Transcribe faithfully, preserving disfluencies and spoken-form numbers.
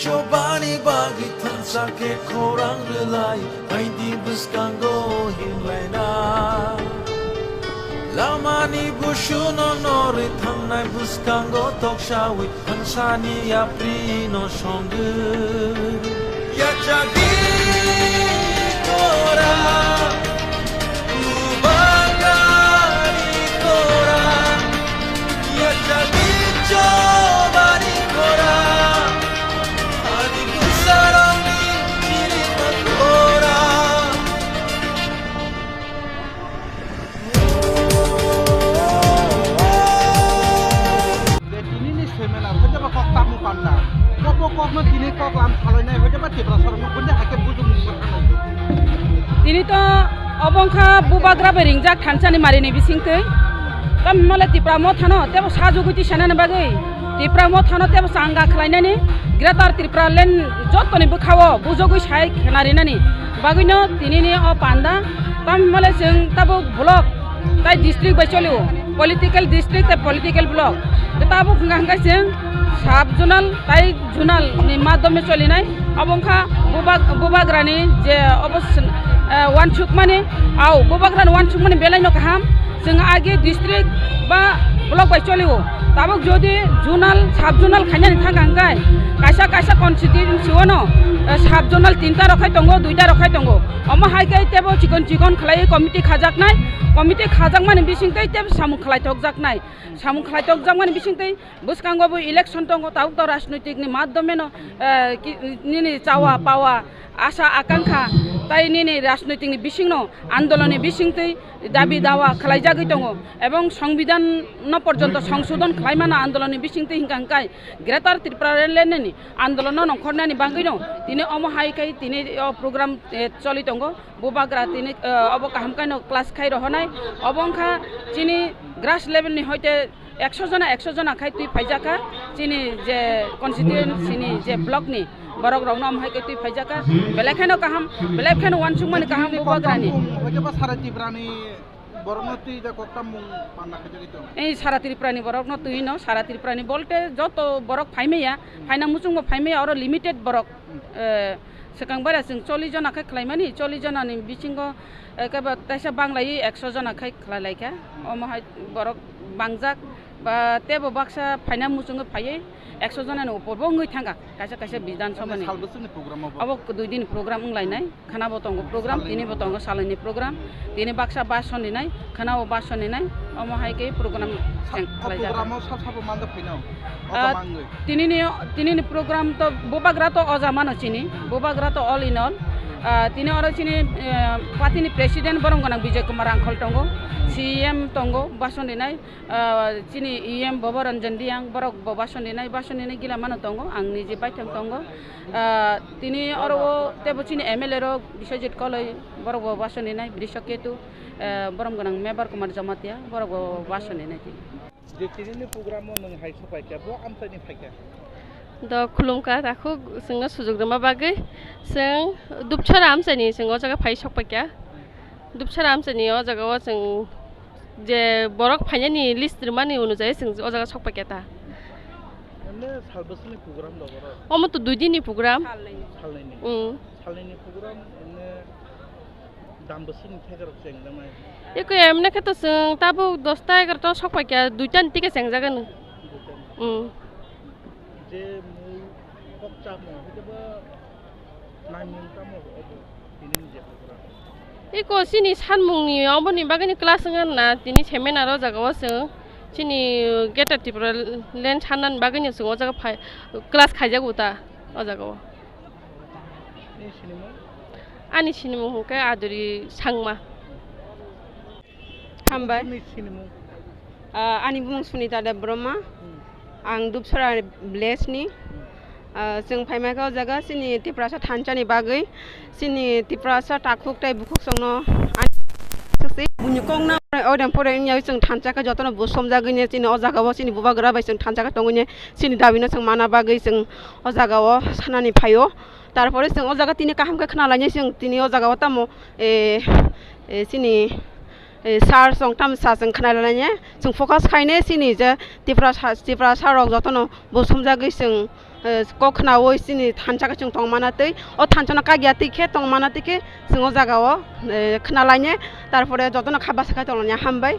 Chobani bagwi thansa khe khorang rwlai, aidi bwskango himlaina. Lamani busuno norwi thangnai bwskango toksawi thangsani yaprino songwi. Yachagwi tora, kubagari tora, yachagwi chobani tora. Tini ni seminar, hwnkhe ba kok tamo panda. Kok bo kok no tini kok lam salai nai, hwnkhe ba Tiprasa rok no bundi hai khe bujung mung bo thanai. Tini to obo wngkha bubagra bai ringjak thansa ni mari ni bising twi. Tamo hwnmale Tipra Motha no tebo sajugwi twi sanani bagwi. Tipra Motha no tebo changa khlainani, Greater Tipraland jotoni bwkhao bujogwi sai khna rinani bagwino tinini o panda. Tamo hwnmale chwng tabuk block tai district bai cholio, political district tai political block. Tabuk hwnka hwnka chwng sub zonal tai zonal ni madhyome cholinai. Obo wngkha bubag-, bubagrani je obo swn-, eh, wansukmani, au bubagrani wansukmani belaino kaham. Chwng age district ba block bai cholio. Tabuk jodi zonal, sub zonal khainani thangkha hwnkhe kaisa kaisa constituency-o no, eh, sub zonal tinta rok khai tongo, duita rok khai tongo. Omo hai khe tebo chikon chikon khlaiwi committee khajaknai, committee khajakmani bising tei tebo samung khlaitokjaknai. Samung khlaitokjakmani bising tei bwskango bo election tongo, tabuk to rajnoitik ni madhyome no, eh, ki-, nini chawa pawa, asa akankha tai nini rajnoitik ni bising no andolon ni bising twi dabi dawa khlaijagwi tongo, ebong songbidan no porjonto songsodon khlaimano andolon ni bising twi hwnka hwnkhe Greater Tipraland ni andolon no nongkhornani bagwi no tini omo hai khe tini o program, eh, choli tongo. Bubagra tini, eh, obo kaham khe no class khai rohonai, obo wngkha chini grass level ni hoite ekso jona, ekso jona khai twi phaijakha chini je constituency ni je block ni borok rok no omo hai khe twi phaijakha, belai kheno kaham, belai kheno wansukmani kaham bubagra ni. Hwnkhe ba sara Tripura ni borok no twi da koktam mung panna khaijagwi tongo. Ei sara Tripura ni borok no twi no, sara Tripura ni bolte joto borok phaimaya, phaina muchung bo phaimaya, oro limited borok, eh, swkang bara chwng chollish jona khe khlaimani, chollish jona ni bisingo, eh, kebo taisa banglai ekso jona khai khlai laikha, omo hai borok bangjak ba tebo baksa phaina muchungwi phaiwi ekso jona ni upor bo wngwi thangkha kaisa kaisa Bidhan Sabha ni. Sal bwswkni program obo? Obo dui din program wnglainai, khana bo tongo program, tini bo tongo salai ni program, tini baksa bus soninai, khana bo bus soninai, omo hai khe program khlaijak. Program o sab sabo manjak phaino? Ah, tini ni, tini ni program to bubagra to oja mano chini, bubagra to all in all. Ah, tini oro chini, eh, party ni president borom gwnang Bijoy Kumar Rangkhol tongo, C E M tongo, bus soninai, ah, chini E M Bobo Ranjan Reang, borok bo bus soninai, bus soninai gila mano tongo, ang niji baithang tongo. Ah, tini oro o tebo chini M L A rok Biswajit Koloi, borok bo bus soninai, Brisha Ketu, eh, borom gwnang Mebar Kumar Jamatia, borok bo bus soninai tini. Je tinini program o nwng hai sok paikha, bo amchaini phaikha? Do khulumkha, takhuk chwngno sujuk rwma bagwi. Chwng Dupchara amchaini chwng o jaga phai sok paikha. Dupchara amchaini o jaga o chwng je borok phainani list rwmani onujai chwng o jaga sok paikha ta. Emne sal bwswkni program do borok? Omo to dui dinni program. Salnwini. Mm. Salnwini program emne dam bwswkni thaikarok chengjaknai? Eko emne khe to chwng tabuk dosta egarota o sok paikha, duitani ticket chengjagano. Duitani. Mm. Je mui kok chamo hwnkhe bo naimung tamo obo tini ni je program? Eko chini sanmungni oboni bagwino class wngya na tini seminar o jaga o chwng chini Greater Tipraland sannani bagwino chwng o jaga phai class khaijago ta o jaga o. Nini sinimung? Ani sinimung hwnkhe Aduri Sangma. Hambai. Nini sinimung? Ah, ani bumung Sunita Debbarma. Hmm. Ang Dupsara village ni. Hmm. Ah, chwng phaima khe o jaga chini Tiprasa thansa ni bagwi, chini Tiprasa takhuk tei bukhuk chwngno ani buini kok na odem pore wngya chwng thansa khe jotono bo somjagwi chini o jaga o chini bubagra bai chwng thansa khe tongwi chini dabi no chwng mana bagwi chwng o jaga o sanani phaio. Tarpore chwng o jaga tini kaham khe khna lainai, chwng tini o jaga o tamo, eh, eh, chini, eh, sir chwng tamo sa chwng khna lainai, chwng focus khainai chini je Tiprasa, Tiprasa rok jotono bo somjagwi chwng eh, kok khnaui chini thansa khe chwng tongmana twi, o thansa no kagya twi khe tongmana twi khe chwng o jaga o, eh, khnalaine, tarpore jotono kha bwsa khe tonglaina hambai.